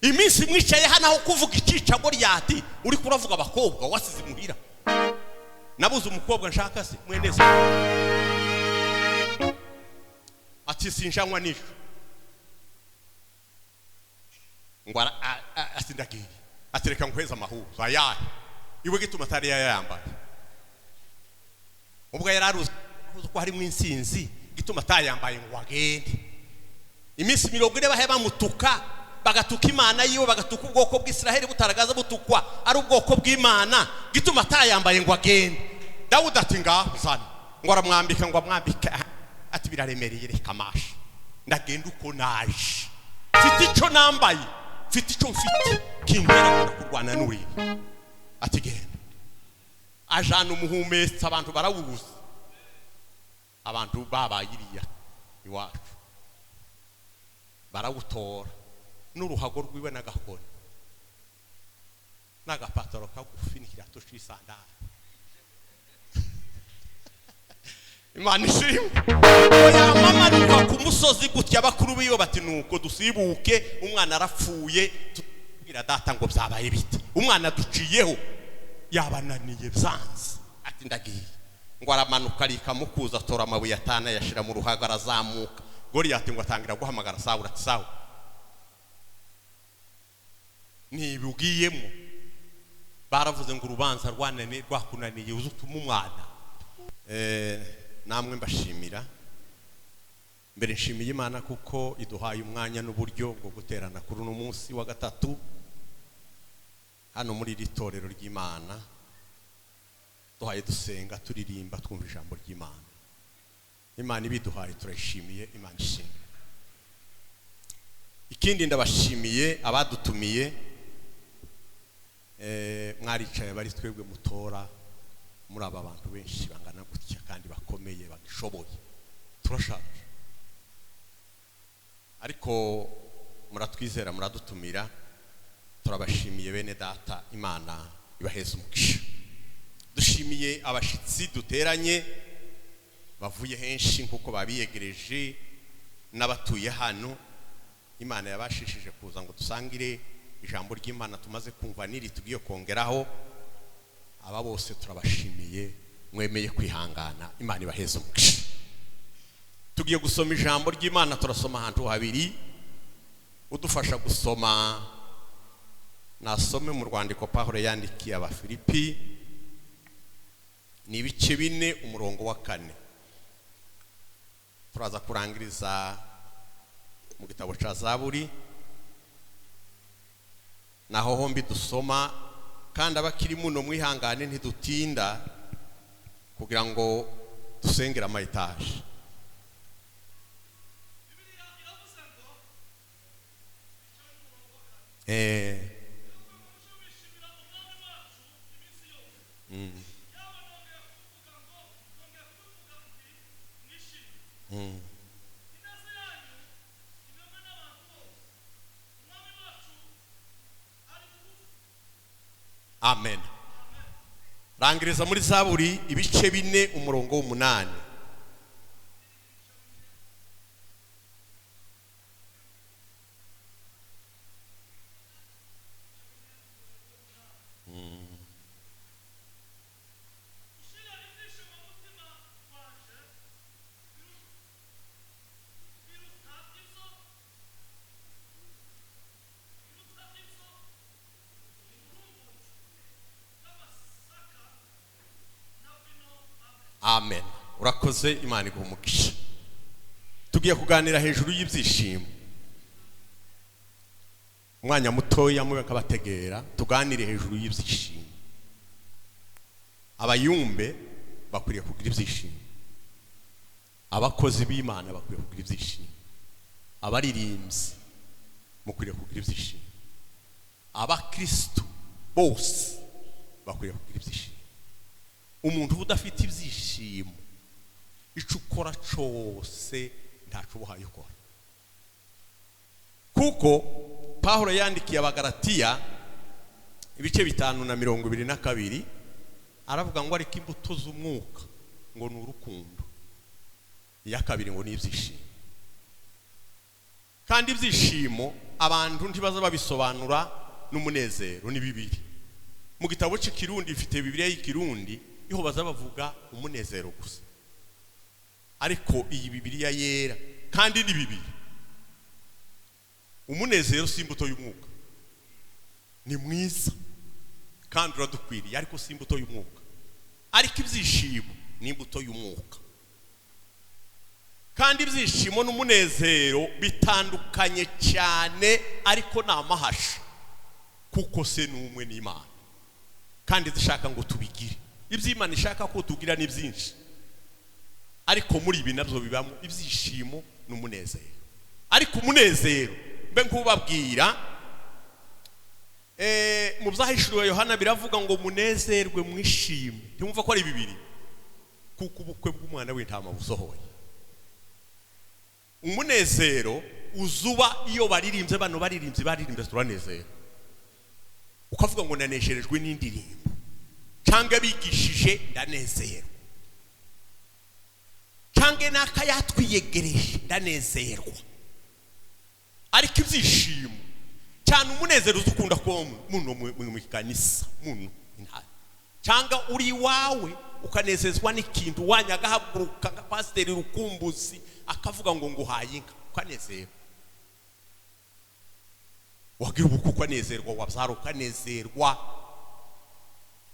Iminsi mwicaye hano aho kuvuga icica Goliyati, uri kuravuga abakobwa wasize imuhira. Nabuze umukobwa nshaka se mwene se. Ati sinshanywa n'ijoro. Ngo asindagiye. Atereka nkweza amahuzo ayahe. Iwe gituma atari yayambaye. Ubwo yari aruzi ko harimo insinzi, gituma atayambaye ngo agende. Iminsi 40 bahe bamutuka, bagatuka Imana yiwe, bagatuka ubwoko bw'Isiraheli butaragaza butukwa ari ubwoko bw'Imana, gituma atayambaye ngo agende. Dawudi ati ngaho zana, ngo aramwambika, ngo amwambika, ati biraremereye reka masha, ndagenda uko naje, mfite icyo nambaye, mfite icyo mfite kintera kurwana n'uriya. Ati genda. Ajana umuhumetso, abantu barawubuza, abantu babaye iriya iwacu barawutora n'uruhago rwiwe n'agakoni n'agapataro kagufi n'ikirato c'isandari. Imana ishimwe. Yamamanuka ku musozi gutya, bakuru biwe bati nuko dusibuke, umwana arapfuye, tubwira data ngo byabaye bite, umwana duciyeho yabananiye byanze. Ati ndagiye. Ngo aramanuka arikamukuza, atora amabuye atana yashira mu ruhago, arazamuka. Goliyati ngo atangira guhamagara Sawuli, ati Sawuli nibugiyemo, baravuze ngo urubanza rwananiye rwakunaniye uzutuma umwana. Namwe mbashimira. Mbere nshimiye Imana kuko iduhaye umwanya n'uburyo bwo guterana kuri uno munsi wa gatatu hano muri iri torero ry'Imana. Duhaye dusenga, turirimba, twumva ijambo ry'Imana. Imana ibiduhaye turayishimiye, Imana ishimwe. Ikindi ndabashimiye abadutumiye, mwaricaye bari twebwe mutora muri aba bantu benshi bangana gutya kandi bakomeye bagishoboye, turashaje ariko muratwizera, muradutumira, turabashimiye bene data. Imana ibaheze umugisha. Dushimiye abashitsi duteranye bavuye henshi nkuko babiyegereje n'abatuye hano. Imana yabashishije kuza ngo dusangire ijambo ry'Imana tumaze kumva niri tugiye kongeraho. Aba bose turabashimiye, mwemeye kwihangana, Imana ibaheze umugisha. Tugiye gusoma ijambo ry'Imana, turasoma ahantu habiri. Udufasha gusoma nasome mu rwandiko Pawulo yandikiye Abafilipi, ni ibice 4 umurongo wa 4. Turaza kurangiriza mu gitabo ca Zaburi, naho hombi dusoma. Kandi abakiri muno mwihangane ntidutinda kugira ngo dusengere ama etaje. Amen. Rangiriza muri Zaburi ibice 4 umurongo 8. Amen. Urakoze, Imana iguhe umugisha. Tugiye kuganira hejuru y'ibyishimo. Umwanya mutoya mube kabategera, tuganire hejuru y'ibyishimo. Abayumbe bakwiriye kugira ibyishimo. Abakozi b'Imana bakwiriye kugira ibyishimo. Abaririmbyi mukwiriye kugira ibyishimo. Abakristo bose bakwiriye kugira ibyishimo. Umuntu udafite ibyishimo, ico ukora cose ntaco ubahaye ukora. Kuko Pawulo yandikiye Abagalatiya ibice 5:22, aravuga ngo ariko imbuto z'umwuka ngo ni urukundo, iya kabiri ngo ni ibyishimo. Kandi ibyishimo Abantu ntibaza babisobanura n'umunezero ni bibiri. Mu gitabo cy'ikirundi, ifite Bibiliya y'ikirundi, iho baza bavuga umunezero gusa, ariko iyi Bibiliya yera kandi ni bibiri. Umunezero si imbuto y'umwuka. Ni mwiza kandi uradukwiriye, ariko si imbuto y'umwuka. Ariko ibyishimo ni imbuto y'umwuka, kandi ibyishimo n'umunezero bitandukanye cyane, ariko ni amahasha, kuko se ni umwe n'Imana, kandi zishaka ngo tubigire. Ibyo Imana ishaka ko tugira ni byinshi, ariko muri ibi nabyo bibamo ibyishimo n'umunezero. Ariko umunezero, mbe nk'ubabwira, mu byahishuriwe Yohana biravuga ngo munezerwe mwishime. Ntimwumva ko ari bibiri? Kuko ubukwe bw'umwana w'intama busohoye. Umunezero uzuba iyo baririmbye, bano baririmbye baririmbye, turanezera, ukavuga ngo nanesherejwe n'indirimbo, cyangwa bigishije ndanezerwa, cyangwa n'aka yatwiyegereje ndanezerwa. Ariko ibyishimo cyane, umunezero uza ukunda kuba muno mu ikanisa muno intara, cyangwa uri iwawe ukanezezwa n'ikintu, wanya agahaguruka nka Pasiteri Rukumbuzi akavuga ngo nguhaye inka, ukanezerwa. Wagira ubukwe ukanezerwa, wabyara ukanezerwa,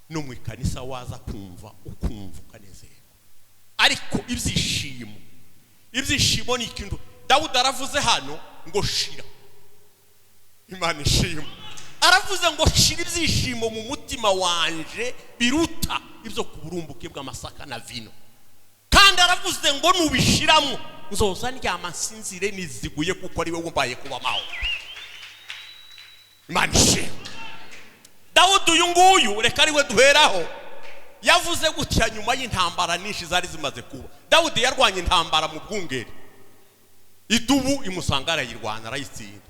no mu ikanisa waza kumva ukumva ukanezerwa. Ariko ibyishimo ni ikintu Dawudi aravuze hano ngo shira. Imana ishima. Aravuze ngo shira ibyishimo mu mutima wanje biruta ibyo ku burumbuke bw'amasaka na vino. Kandi aravuze ngo nubishiramo nzoza ndyama nsinzire niziguye, kuko ari wowe wumbaye kuba amahoro. Imana ishima. Dawudi uyu nguyu, reka ari we duheraho, yavuze gutya nyuma y'intambara nyinshi zari zimaze kuba. Dawudi yarwanye intambara mu bwungeri, idubu imusanga arayirwana arayitsinda,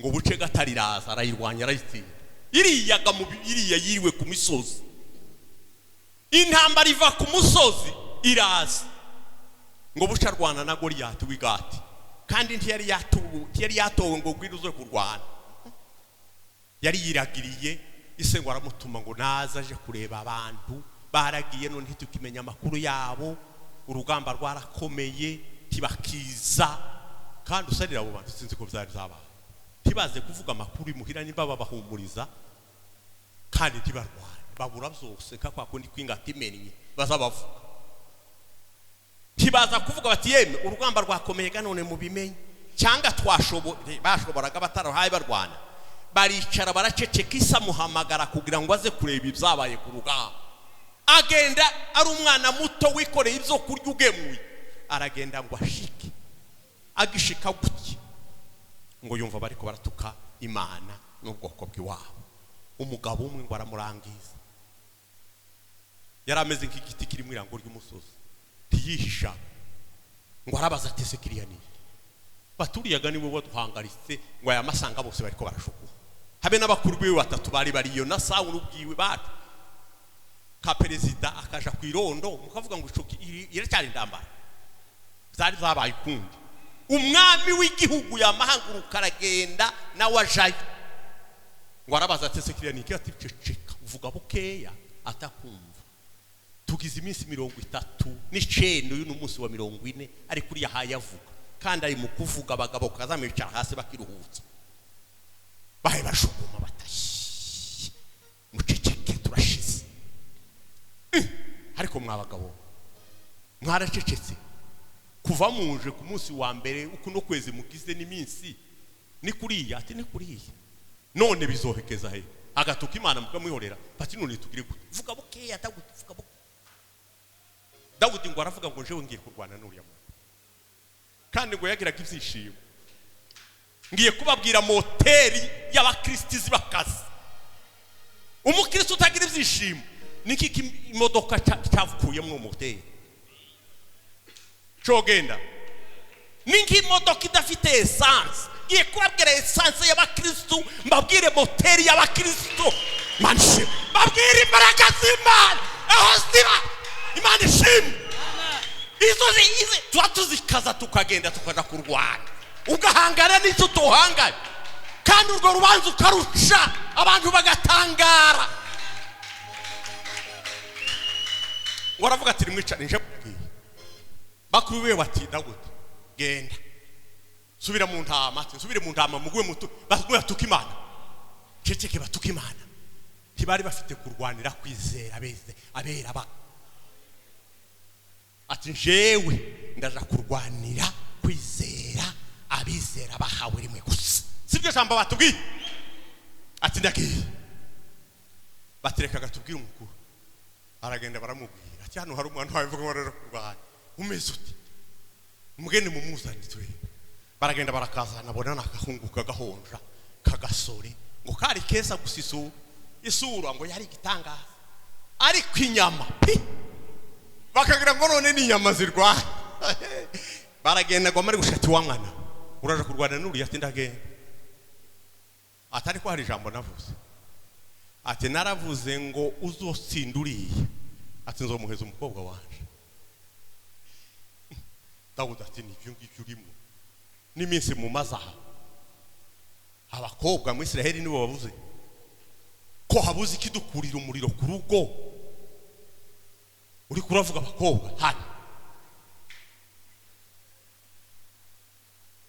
ngo buce gatariraza arayirwanya arayitsinda, iriya yiriwe ku misozi, intambara iva ku musozi iraza, ngo buce arwana na Goliyati w'Igati, kandi ntiyari yatowe ngo gwire uze kurwana, yari yiragiriye. Ise ngo aramutuma ngo naza aje kureba abantu baragiye, none ntitukimenya amakuru yabo, urugamba rwarakomeye ntibakiza. Kandi usarira abo bantu sinzi ko byari byabaye, ntibaze kuvuga amakuru imuhira nimba babahumuriza, kandi ntibarwane, babura byose nka kwa kundi kw'ingata imennye bazabavuga. Ntibaza kuvuga bati yemwe urugamba rwakomeye ga none mubimenye, cyangwa bashoboraga batarahaye barwana. Baricara baraceceka, isa muhamagara kugira ngo aze kureba ibyabaye ku rugamba. Agenda ari umwana muto wikoreye ibyo kurya ugemuye, aragenda ngo ashike, agishika gutya ngo yumva bariko baratuka Imana n'ubwoko bw'iwabo. Umugabo umwe ngo aramurangiza, yari ameze nk'igiti kiri mu irango ry'umusozi, ntiyihisha, ngo arabaza ati ese kiriya ni baturiyaga niwe waduhangaritse? Ngo aya masanga bose bariko barashukuha, habe n'abakuru biwe batatu bari bariyo na Sawuli ubwiwe bacu ka perezida akaja ku irondo, mukavuga ngo ico iracyari intambara, byari byabaye ukundi. Umwami w'igihugu yamahanguruka aragenda nawe ajayo, ngo arabaza ati ese kiriya ni iki? Ati ceceka, uvuga bukeya atakumva. Tugize iminsi 39, uyu ni umunsi wa 40, ariko uriya haye avuga, kandi ari mu kuvuga abagabo kazamicara hasi bakiruhutsa, bahe bashuguma batashye, muceceke turashize. Ariko mwa bagabo mwaracecetse kuva muje ku munsi wa mbere uko no kwezi mugize n'iminsi ni kuriya. Ati ni kuriya, none bizohekeza he? Agatuka Imana mukamwihorera, bati none tugire gute? Vuga bukeya Dawudi, vuga buke. Dawudi ngo aravuga ngo njewe ngiye kurwana n'uriya muntu, kandi ngo yagiraga ibyishimo. Ngiye kubabwira moteri y'abakristi zibakazi. Umukristo utagira ibyishimo niki imodoka cyavukuyemo moteri cogenda, ni nk'imodoka idafite essence. Ngiye kubabwira essence y'abakristu, mbabwire moteri y'abakristu, Imana ishimwe, mbabwire imbaraga z'Imana aho ziba. Imana ishimwe. Izo tuba tuzikaza tukagenda tukaja kurwana. Ugahangana n'icyo utohanganye, kandi urwo rubanza ukaruca abantu bagatangara. Ngo aravuga ati nimwicare nje mubwiye. Bakuru biwe bati Dawudi genda subira mu ntama, ati nsubire mu ntama muguwe mutu baguwe batuka Imana, ceceke batuka Imana. Ntibari bafite kurwanira kwizera beze abera ba. Ati njewe ndaja kurwanira kwizera abizera bahawe rimwe gusa. Sibyo jambo batubwiye? Ati ndagiye. Batereka gatubwira umukuru. Aragenda baramubwira ati hano hari umwana wawe vuga ngo kurwana umeze uti mugende mumuzane turebe. Baragenda barakazana, bona nakahungu kagahonja kagasore, ngo kari keza gusa isura ngo yari igitangaza, ariko inyama pi bakagira ngo none ni inyama zirwaye. Baragenda ngo amare gushati wa mwana uraje kurwana n'uriya, ati ndagenda. Atari ko hari ijambo navuze, ati naravuze ngo uzotsinda uriya, ati nzomuheza umukobwa wanje. Dawudi ati nibyo ngibyo urimo n'iminsi mumaze aha, abakobwa mu Israheli nibo babuze ko habuze ikidukurira umuriro ku rugo. Uri kuravuga abakobwa hano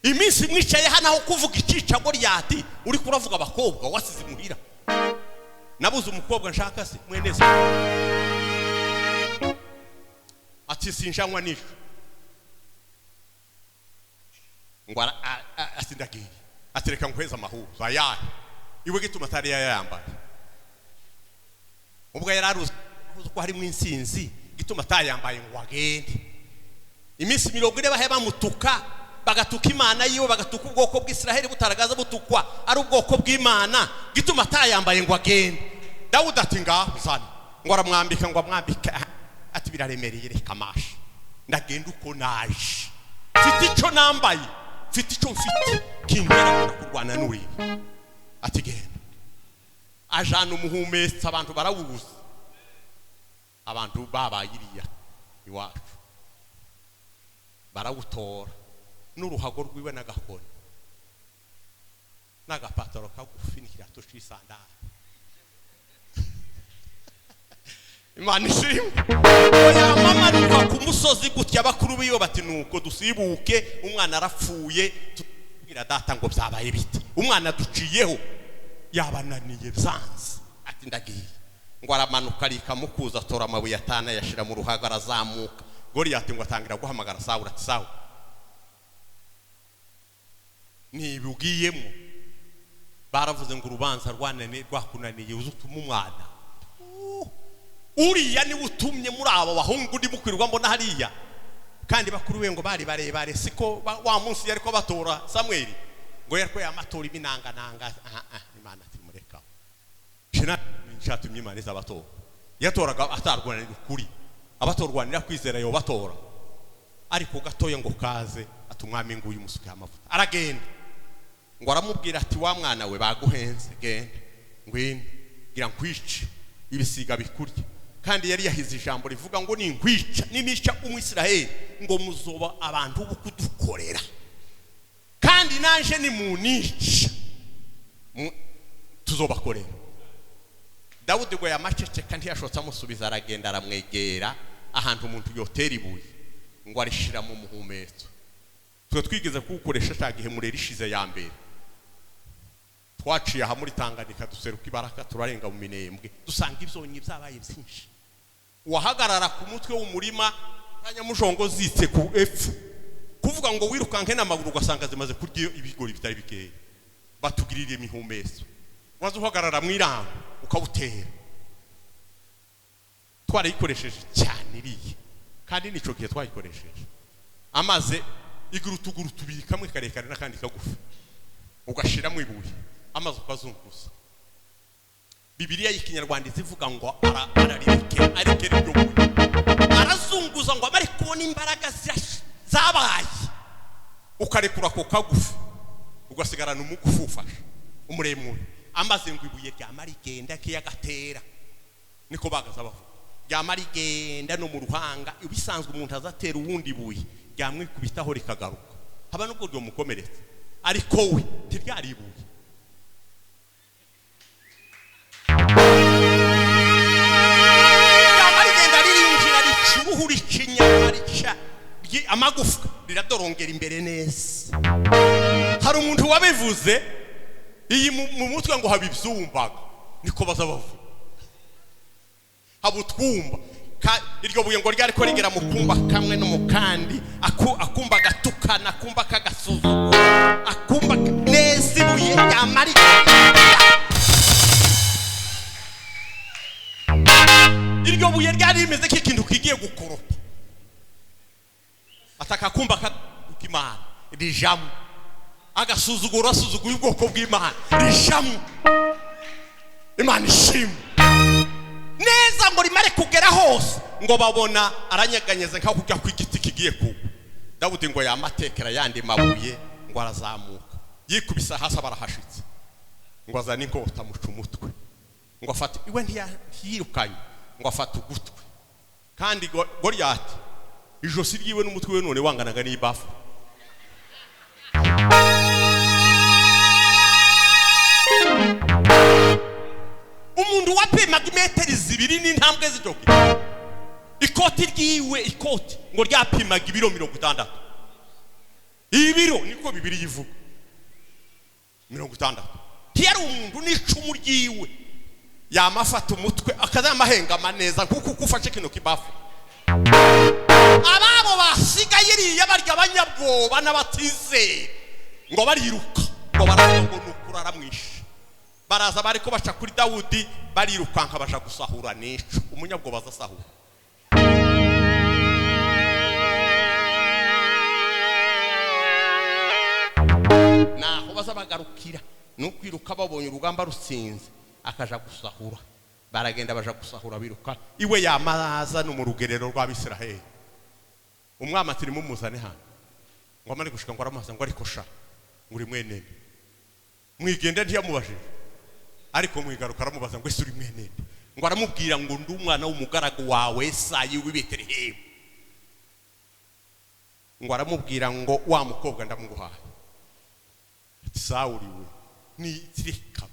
iminsi mwicaye hano aho kuvuga ikica Goliyati, uri kuravuga abakobwa wasize imuhira. Nabuze umukobwa nshaka se mwene se, ati sinjanywa n'ijoro ngo asindagiye, atereka nkweza amahuza ayahe iwe gituma atari yayambaye. Ubwo yari aruzi ko harimo insinzi gituma atayambaye ngo agende. Iminsi 40 bahe bamutuka, bagatuka Imana yiwe, bagatuka ubwoko bw'Isiraheli butaragaza butukwa ari ubwoko bw'Imana, gituma atayambaye ngo agende. Dawudi ati ngaho zana, ngo aramwambika, ngo amwambika, ati biraremereye reka amashe ndagenda uko naje, mfite icyo nambaye, mfite icyo mfite kintera kurwana n'uriya. Ati genda. Ajana umuhumetso, abantu barawubuza, abantu babaye iriya iwacu barawutora n'uruhago rwiwe n'agakoni n'agapataro kagufi n'ikirato c'isandari. Imana ishimwe. Yamamanuka ku musozi gutya, bakuru biwe bati nuko dusibuke umwana arapfuye, tubwira data ngo byabaye biti, umwana duciyeho yabananiye byanze. Ati ndagiye. Ngo aramanuka arikamukuza, atora amabuye atana yashira mu ruhago arazamuka. Goliyati ngo atangira guhamagara Sawuli ati Sawuli nibugiyemo baravuze ngo urubanza rwananiye rwakunaniye uzutuma umwana uriya niwe utumye muri abo bahungu ndimo kwirirwa mbona hariya. Kandi bakuru be ngo bari barebare, siko wa munsi yariko batora Samweli ngo yariko yamatora iminangananga. Imana ati mureka shina nshatumye Imana izabatora. Yatoraga atarwanira ukuri, abatorwanira kwizera yo batora, ariko gatoya ngo kaze atumwami nguyu musuke amavuta. Aragenda ngo aramubwira ati wa mwana we baguhenze, genda ngwino gira nkwice ibisiga bikurye. Kandi yari yahize ijambo rivuga ngo ninkwica ninica umwisiraheli ngo muzoba abantu bo kudukorera, kandi nanje nimunica tuzobakorera. Dawudi ngo yamaceceka ntiyashotse amusubiza, aragenda aramwegera ahantu umuntu yotera ibuye ngo arishira mu muhumetso. Twe twigeze kuwukoresha cya gihe murera ishize ya mbere, twaciye aha muri Tanganyika duseruka ibaraka turarenga mu Minembwe, dusanga ibyonyi byabaye byinshi. Wahagarara ku mutwe w'umurima kanyamujongo zitse ku epfo, kuvuga ngo wirukanke n'amaguru ugasanga zimaze kurya ibigori bitari bikeya. Batugirira imihumetso, waza uhagarara mu irango ukawutera. Twarayikoresheje cyane iriya, kandi nico gihe twayikoresheje amaze igira utuguru tubiri, kamwe karekare n'akandi kagufi, ugashiramo ibuye amaze ukazunguza. Bibiliya y'ikinyarwanda izivuga ngo ararireke arekere iryo buye, arazunguza ngo amare kubona imbaraga zabaye, ukarekura ako kagufi ugasigarana umugufi ufashe umuremure. Amaze ngo ibuye ryamara igenda kiyagatera, niko bagaza bavuga, ryamara igenda no mu ruhanga. Ibisanzwe umuntu azatera uwundi buye ryamwikubitaho rikagaruka, Haba nubwo ryo mukomeretse ariko we ntiryaribuye. Rigenda ririnjira rica uruhu, rica inyama, rica amagufwa, riradorongera imbere neza. Hari umuntu wabivuze iyi mu mutwe ngo haba ibyumbaga, niko baza bavuga, haba utwumba. Iryo buye ngo ryari ko rigera mu kumba kamwe no mu kandi, akumba gatukana, akumba kagasuzugura, akumba neza ibuye ryamarika. Iryo buye ryari rimeze nk'ikintu kigiye gukoropa, ataka kumba k'Imana rijamo, agasuzuguro asuzuguye ubwoko bw'Imana rijamo. Imana ishimwe neza ngo rimare kugera hose ngo babona aranyeganyeze nka kujya ku igiti kigiye kugwa. Dawudi ngo yamatekera yandi mabuye ngo arazamuka, yikubisa hasi barahashitse, ngo azane inkota muca umutwe, ngo afate iwe ntiyirukanye, ngo afate ugutwi. Kandi Goliyati ijosi ryiwe n'umutwe we none wanganaga n'ibafu. Umuntu wapimaga imetero 2 n'intambwe zitoki, ikoti ryiwe, ikoti ngo ryapimaga ibiro 60. Ibiro niko Bibiri yivuga, 60. Ntiyari umuntu n'icumu ryiwe yamafata umutwe akazamahengama neza kuko ufashe kino kibafu. Ababo basigaye iriya barya abanyabwoba n'abatizeye ngo bariruka, ngo baravuga ngo nukuri aramwishe. Baraza bariko baca kuri Dawudi barirukanka baja gusahura n'ico umunyabwoba azasahura. Naho baza bagarukira nukwiruka babonye urugamba rutsinze akaja gusahura, baragenda baja gusahura biruka iwe yamaraza no mu rugerero rw'Abisiraheli. Umwami ati nimumuzane hano, ngo amare gushika ngo aramuhaza ngo ariko sha ngo uri mwenene. Mwigende ntiyamubajije, ariko mwigaruka aramubaza ngo ese uri mwenene, ngo aramubwira ngo ndi umwana w'umugaragu wawe Esayi w'i Betelehemu. Ngo aramubwira ngo wa mukobwa ndamuguhaye. Ati Sawuli we ni tirikama,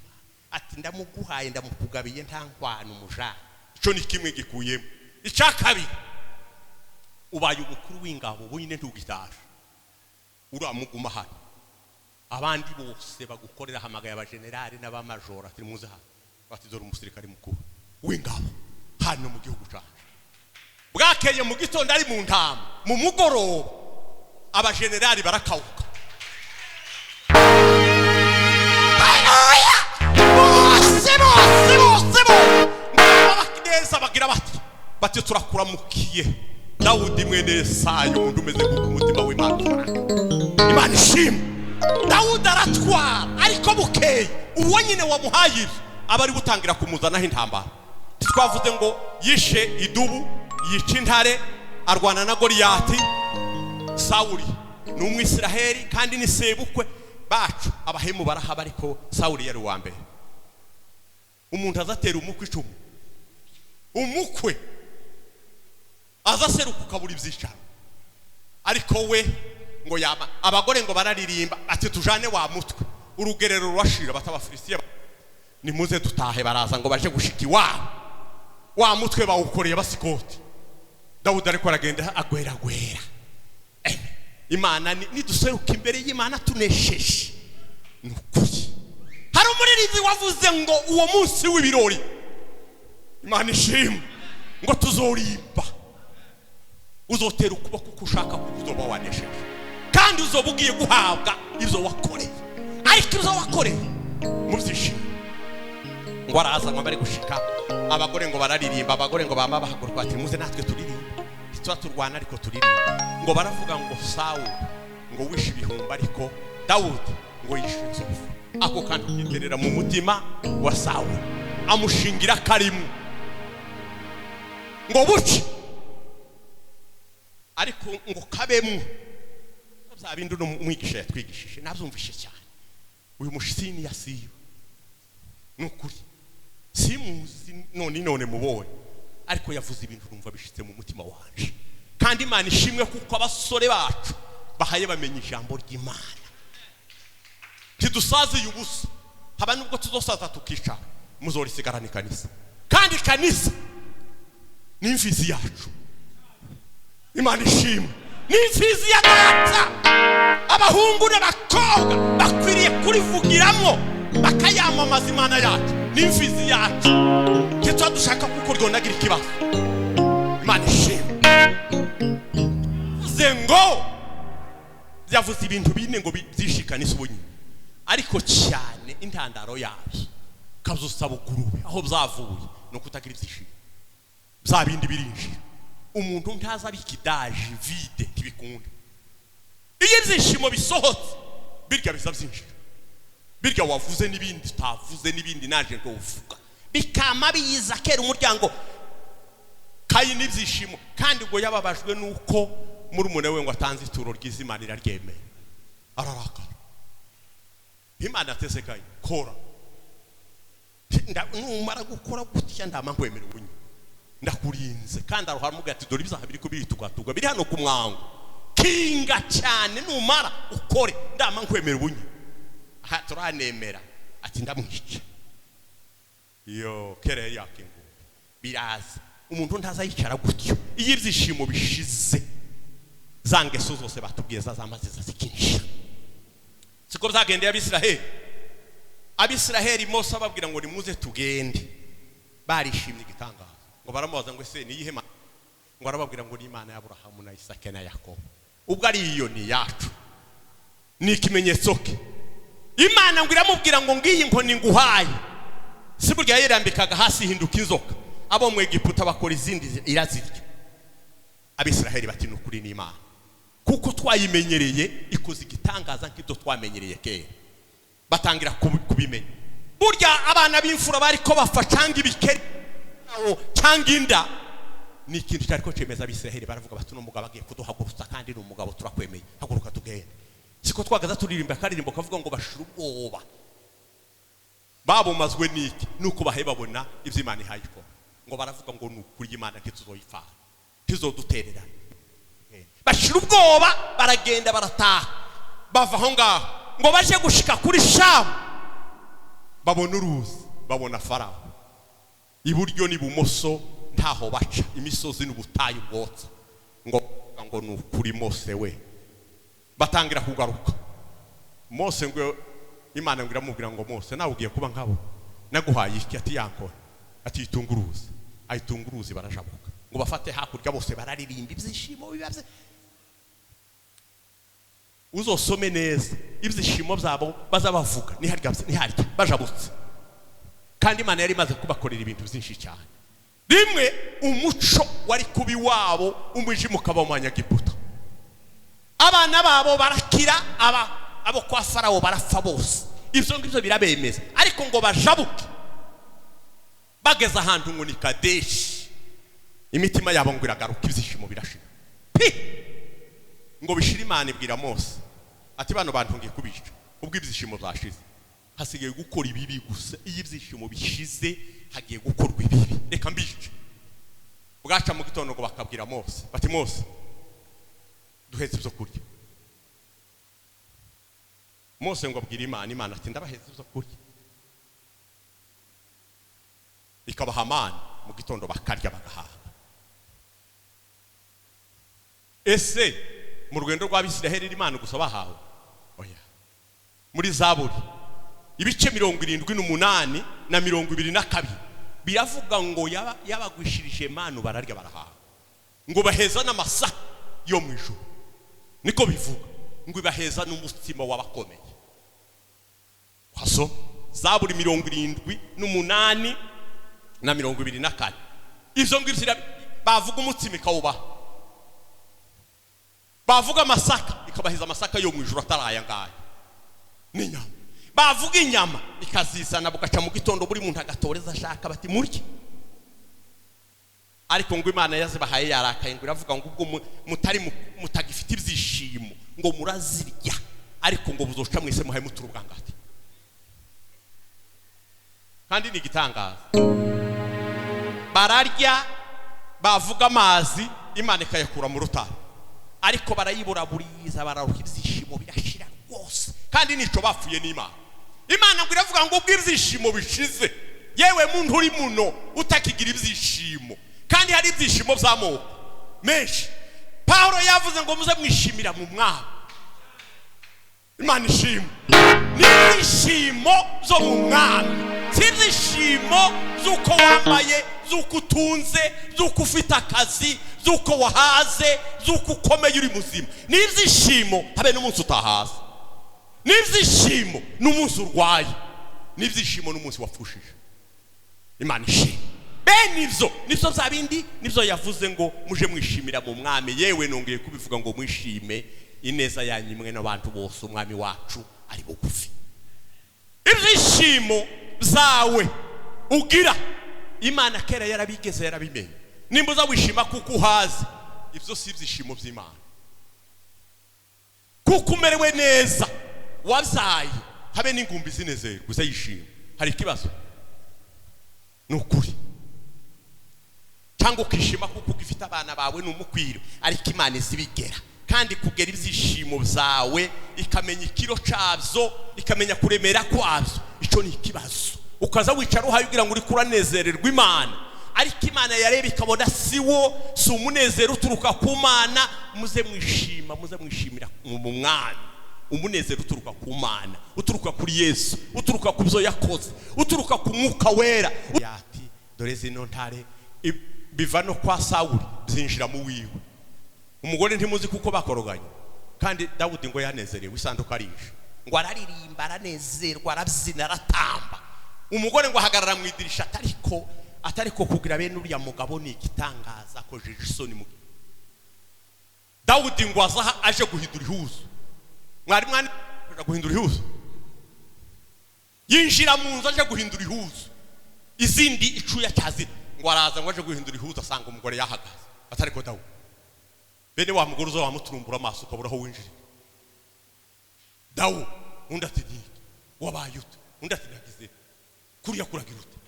ati ndamuguhaye ndamukugabiye nta nkwano umuja. Ico ni kimwe gikuyemo. Icya kabiri, ubaye umukuru w'ingabo wenyine ntugitaje, uramuguma hano, abandi bose bagukorera. Hamagaye abajenerali n'abamajora ati muze hano, bati dore umusirikari mukuru w'ingabo hano mu gihugu cyacu. Bwakeye mu gitondo ari mu ntama, mu mugoroba abajenerali barakawuka. Bose bose bose bose bagira bati turakuramukiye Dawudi mwene Yesayi, umuntu umeze nk'uko umutima w'Imana. Imana ishimwe. Dawudi aratwara, ariko bukeye uwo nyine wamuhaye ibi aba ari gutangira kumuzanaho intambara. Twavuze ngo yishe idubu, yica intare, arwana na Goliyati. Sawuli ni umwisiraheli kandi ni sebukwe bacu, abahemu barahaba, ariko Sawuli yari uwa mbere. Umuntu azatera umukwe icumu, umukwe azaseruka ukabura ibyicaro, ariko we ngo yama abagore ngo bararirimba ati tujane wa mutwe. Urugerero rurashira, batabafilisitiya nimuze dutahe. Baraza ngo baje gushika iwabo, wa mutwe bawukoreye basikoti. Dawudi ariko aragenda agweragwera. Imana niduseruka imbere y'Imana tunesheje, ni ukuri. Hari umuririmbyi wavuze ngo uwo munsi w'ibirori, Imana ishimwe, ngo tuzorimba, uzotera ukuboko uko ushaka kuko uzoba wanesheje, kandi uzoba ugiye guhabwa ibyo wakoreye. Ariko ibyo wakoreye mu byishimo. Ngo araza ngo bari gushika, abagore ngo bararirimba, abagore ngo bama bahaguruka bati muze natwe turirimba, ntituba turwana ariko turirimba. Ngo baravuga ngo Sawuli ngo wishe ibihumbi, ariko Dawudi ngo yishe inzovu. Ako kantu kiterera mu mutima wa Sawuli, amushingira karimu ngo buce, ariko ngo kabemwo bya bindi uno mwigisha yatwigishije nabyumvishe cyane. Uyu mushitsi yasiba nukuri simuzi none mubonye, ariko yavuze ibintu numva bishitse mu mutima wanje. Kandi Imana ishimwe kuko abasore bacu Bahaye bamenya ijambo ry'Imana. Ntidusaziye ubusa. Haba nubwo tuzosaza tukicara, muzorisigarana ikanisa. Kandi ikanisa ni imfizi yacu. Imana ishimwe. Ni imfizi ya data. Abahungu n'abakobwa bakwiriye kurivugiramo bakayamamaza Imana yacu. Ni imfizi yacu. Ntituba dushaka kuko ryonagira ikibazo. Imana ishimwe. Uze ngo byavuze ibintu bine ngo byishikane isi ubunyine. Ariko cyane intandaro yabyo kazusaba ugurube aho byavuye no kutagira ibyishimo. Bya bindi birinjira. Umuntu ntaza bikidaje vide ntibikunda. Iyo ibyishimo bisohotse birya biza byinjira. Birya wavuze n'ibindi utavuze n'ibindi naje ngo uvuga. Bikama biyiza kera umuryango kayi n'ibyishimo kandi ngo yababajwe nuko muri we ngo atanze ituro ry'Imana iraryemeye. Ararakara. Imana atese kayi kora. Numara gukora gutya ndama nkwemera ubunye. Ndakurinze kandi aruhamuga ati dore ibyaha biri kubitugatuga biri hano ku mwango. Kinga cyane numara ukore ndama nkwemera ubunye. Aha turanemera ati ndamwica. Yo kere yakingu. Biraza. Umuntu ntaza yicara gutyo. Iyo ibyishimo bishize zangeso zose batubwiye zamaze zikinjira. Siko byagendeye Abisiraheli. Abisiraheli Mose ababwira ngo nimuze tugende. Barishimye igitangaza. Ngo baramubaza ngo ese ni iyihe Mana? Ngo arababwira ngo ni Imana ya Aburahamu na Isaka na Yakobo. Ubwo ari iyo ni yacu. Ni ikimenyetso ke. Imana ngo iramubwira ngo ngiyi nkoni nguhaye. Si burya yirambikaga hasi hinduka inzoka. Abo mu Egiputa bakora izindi irazirya. Abisiraheli bati nukuri ni Imana. Kuko twayimenyereye ikoze igitangaza nk'ibyo twamenyereye kera. Batangira kubimenya. Burya abana b'imfura bariko bafa cyangwa ibikeri cyangwa inda ni ikintu cyariko cemeza Abisiraheli. Baravuga bati no mugabo agiye kuduhagurutsa kandi ni umugabo turakwemeye, haguruka tugende. Siko twagaza turirimba karirimbo kavuga ngo bashira ubwoba. Babumazwe niki? Nuko bahe babona ivyo Imana ihaye ikora. Ngo baravuga ngo nukuri Imana ntituzoyipfana, ntizodutererana. Bashira ubwoba baragenda barataha. Bava aho ngaho ngo baje gushika kuri Shamu babona uruzi, babona Farawo iburyo n'ibumoso ntaho baca, imisozi n'ubutayu bwotsa. Ngo nukuri Mose we. Batangira kugaruka. Mose ngo Imana ngo iramubwira ngo Mose nawe ugiye kuba nkabo, naguhaye iki? Ati yankora. Ati itunga uruzi. Ayitunga uruzi barajabuka. Ngo bafate hakurya bose bararirimba ibyishimo bibabye. Uzosome neza ibyishimo byabo bazabavuga niharya niharya bajabutse. Kandi Imana yari imaze kubakorera ibintu byinshi cyane. Rimwe umuco wari kubi wabo umwijima ukaba mu Banyagiputa. Abana babo barakira, abo kwa Farawo barapfa bose. Ibyo ngibyo birabemeza. Ariko ngo bajabuke bageze ahantu ngo ni Kadeshi, imitima yabo ngo iragaruka, ibyishimo birashira. Pi! Ngo bishira. Imana ibwira Mose ati bano bantu ngiye kubica ubwo ibyishimo byashize, hasigaye gukora ibibi gusa. Iyo ibyishimo bishize hagiye gukorwa ibibi, reka mbice. Bwaca mu gitondo ngo bakabwira Mose bati Mose duhetse ibyo kurya. Mose ngo abwira Imana, Imana ati ndabahetse ibyo kurya. Ikabaha amani mu gitondo bakarya bagahaga. Ese mu rugendo rw'Abisiraheli Imana gusa bahawe? Oya. Muri Zaburi ibice 78 na 22 biravuga ngo yabagwishirije manu bararya barahaga, ngo baheza n'amasa yo mu ijuru. Niko bivuga ngo ibaheza n'umutsima wabakomeye. Haso Zaburi 78 na 24. Ivyo ngivyo bavuga umutsima ikawubaha, bavuga amasaka ikabaheza amasaka yo mu ijuru ataraya ngaya n'inyama, bavuga inyama ikazizana bugaca mu gitondo buri muntu agatoreza ashaka bati murye. Ariko ngo Imana yazibahaye yarakaye, ngo iravuga ngo ubwo mutari mutagifite ibyishimo ngo murazirya, ariko ngo buzoca mwese muhaye mutura ubwangati. Kandi ni igitangaza, bararya bavuga amazi Imana ikayakura mu rutare. Ariko barayiburaburiza, bararuha, ibyishimo birashira rwose. Kandi nico bapfuye n'Imana. Imana ngo iravuga ngo ubwo ibyishimo bishize, yewe muntu uri muno utakigira ibyishimo, kandi hari ibyishimo by'amoko menshi. Pawulo yavuze ngo muze mwishimira mu Mwami. Imana ishimwe. Ni ibyishimo byo mu Mwami, si ibyishimo z'uko wambaye, z'uko utunze, z'uko ufite akazi, z'uko wahaze, z'uko ukomeye uri muzima. Ni ibyishimo habe n'umunsi utahaze, ni ibyishimo n'umunsi urwaye, ni ibyishimo n'umunsi wapfushije. Imana ishimwe. Bene ibyo nibyo bya bindi nibyo yavuze ngo muje mwishimira mu Mwami. Yewe nongeye kubivuga ngo mwishime ineza yanyu imwe n'abantu bose, Umwami wacu ari bugufi. Ibyishimo byawe ugira, Imana kera yarabigeze, yarabimenye. Nimba uza wishima kuko uhaze, ibyo si ibyishimo by'Imana. Kuko umerewe neza, wabyaye, habe n'ingumbi zinezerwa uza yishima, hari ikibazo? Ni ukuri. Cyangwa ukishima kuko ugifite abana bawe, ni umukwiro. Ariko Imana izibigera kandi kugera ibyishimo byawe, ikamenya ikiro cyabyo, ikamenya kuremera kwabyo. Icyo ni ikibazo. Ukaza wicara uhaye ugira ngo uri kuranezererwa Imana, ariko Imana yareba ikabona si wo, si umunezero uturuka ku Mana. Muze mwishima, muze mwishimira mu Mwami. Umunezero uturuka ku Mana, uturuka kuri Yesu, uturuka ku byo yakoze, uturuka ku Mwuka Wera. Yati dore zino ntare biva no kwa Sawuli byinjira mu wiwe. Umugore ntimuzi kuko bakoroganye. Kandi Dawudi ngo yanezerewe isanduka arisha, ngo araririmba, aranezerwa, arabyina, aratamba. Umugore ngo ahagarara mu idirisha, atariko kugira bene uriya mugabo ni igitangaza, akojeje isoni mu Dawudi. Ngo azaha aje guhindura ihuzu. Mwari mwani guhindura ihuzu, yinjira mu nzu aje guhindura ihuzu, izindi icuya cyazi. Ngo araza ngo aje guhindura ihuzu, asanga umugore yahagaze. Atariko Dawudi, bene wa mugore uza wamuturumbura amaso ukabura aho winjira. Dawu, undi ati niki wabaye ute? Undi ati nagize kuriya kuragira ute?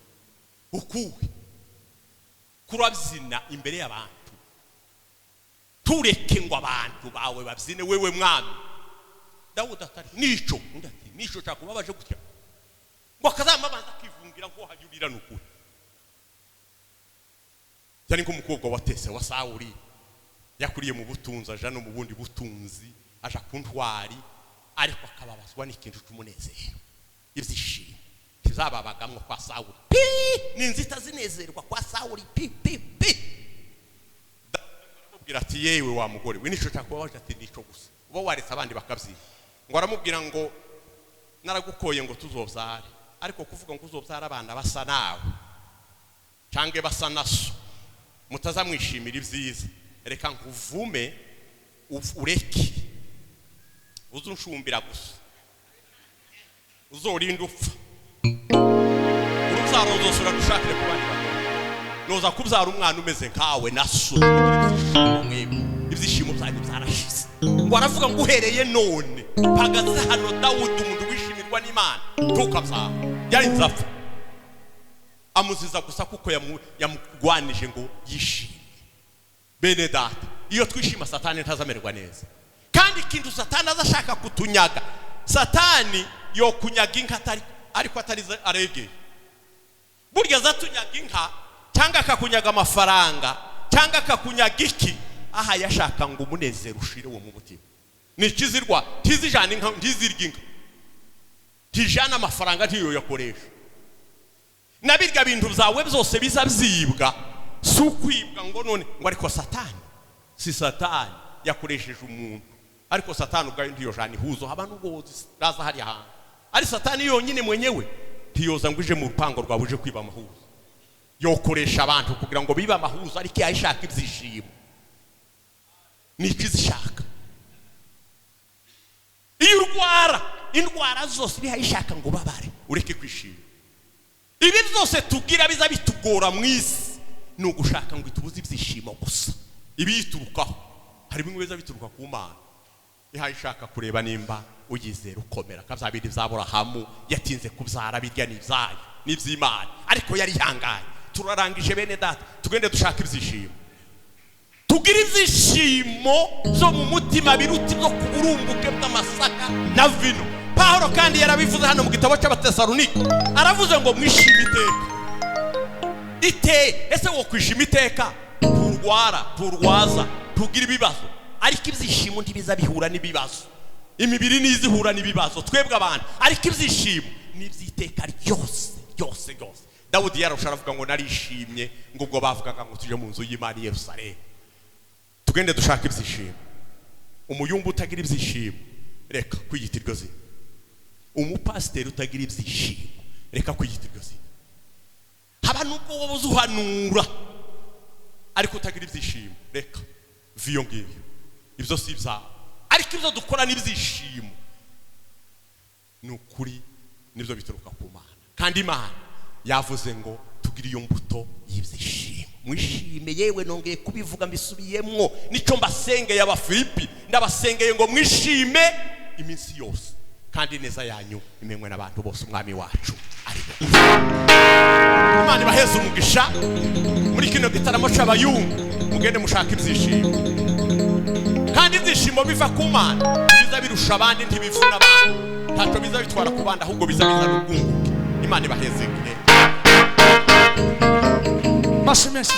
Ukuwe kurabyina imbere y'abantu? Tureke ngo abantu bawe babyine, wewe Mwami. Dawudi atari nico. Undi ati nico cyakubabaje gutya? Ngo akazamabanza akivungira ngo hanyurira. Nukuri yari nk'umukobwa watese wa Sawuli, yakuriye mu butunzi, aja no mu bundi butunzi, aja ku ntwari, ariko akababazwa n'ikintu cy'umunezero. Ibyishimo ntizababagamwo kwa Sawuli pi, ni inzu itazinezerwa kwa Sawuli pi pi pi. Aramubwira ati yewe wa mugore we, nico cyakubabaje? Ati nico gusa, uba waretse abandi bakabyina. Ngo aramubwira ngo naragukoye ngo tuzobyare, ariko kuvuga ngo uzobyara abana basa nawe cyangwa basa na so, mutazamwishimira ibyiza, reka nkuvume, ureke uzunshumbira gusa, uzorinda upfa, urubyaro nzosura dushakire ku bandi bagabo. Noza kubyara umwana umeze nkawe na so, mwebwe ibyishimo byanyu byarashize. Ngo aravuga ngo uhereye none mpagaze hano, Dawudi, umuntu wishimirwa n'Imana, ntukabyara. Yarinze apfa amuziza gusa kuko yamugwanije ngo yishime. Bene data, iyo twishima Satani ntazamererwa neza. Kandi ikintu Satani azashaka kutunyaga, Satani yo kunyaga inka atari, ariko atari aregeye. Burya azatunyaga inka cyangwa akakunyaga amafaranga cyangwa akakunyaga iki, aha yashaka ngo umunezero ushire wo mu mutima. Ni ikizirwa, ntizijana inka, ntizirya inka, ntijana amafaranga, ntiyo yakoresha na birya bintu byawe byose biza byibwa. Si ukwibwa ngo none ngo ariko Satani, si Satani yakoresheje umuntu, ariko Satani ubwayo ntiyojana ihuzo haba n'ubwo raza hariya hantu. Ari Satani yonyine mwenyewe ntiyoza ngo uje mu rupango rwawe uje kwiba amahuzo. Yokoresha abantu kugira ngo bibe amahuzo, ariko yayishaka ibyishimo ni ikizishaka. Iyo urwara indwara zose bihayishaka ngo babare ureke kwishima. Ibi byose tugira biza bitugora mu isi ni ugushaka ngo itubuze ibyishimo gusa. Ibiyiturukaho hari bimwe biza bituruka ku Mana, ihayishaka kureba nimba uyizera ukomera. Kabya bindi bya Aburahamu yatinze kubyara, birya ni ibyayo n'iby'Imana, ariko yari yihangaye. Turarangije bene data, tugende dushaka ibyishimo. Tugira ibyishimo byo mu mutima biruta ibyo ku burumbuke bw'amasaka na vino. Pawulo kandi yarabivuze hano mu gitabo cy'Abatesalonike, aravuze ngo mwishime iteka. Ite ese wo kwishima iteka? Turwara, turwaza, tugira ibibazo, ariko ibyishimo ntibiza bihura n'ibibazo. Imibiri ntizihura n'ibibazo twebwe abantu, ariko ibyishimo ni iby'iteka ryose ryose ryose. Dawudi yarusha aravuga ngo narishimye ngo ubwo bavugaga ngo tujye mu nzu y'Imana i Yerusalemu. Tugende dushaka ibyishimo. Umuyumba utagira ibyishimo, reka kwiyita iryo zina. Umupasiteri utagira ibyishimo, reka kwiyita iryo zina. Haba nubwo wowe uzuhanura ariko utagira ibyishimo, reka viyo ngiyo, ibyo si ibyawe. Ariko ibyo dukora n'ibyishimo ni ukuri, nibyo bituruka ku Mana. Kandi Imana yavuze ngo tugire iyo mbuto y'ibyishimo. Mwishime. Yewe, nongeye kubivuga, mbisubiyemwo, nicyo mbasengeye. Abafilipi ndabasengeye ngo mwishime iminsi yose, kandi neza yanyu imenywe n'abantu bose. Umwami wacu ari bugufi. Imana ibaheze umugisha muri kino gitaramo cy'abayumbu. Mugende mushaka ibyishimo, kandi ibyishimo biva ku Mana biza birusha abandi, ntibivuna abandi, ntacyo biza bitwara ku bandi, ahubwo biza bizana ubwunguke. Imana ibaheze. Amashyi menshi.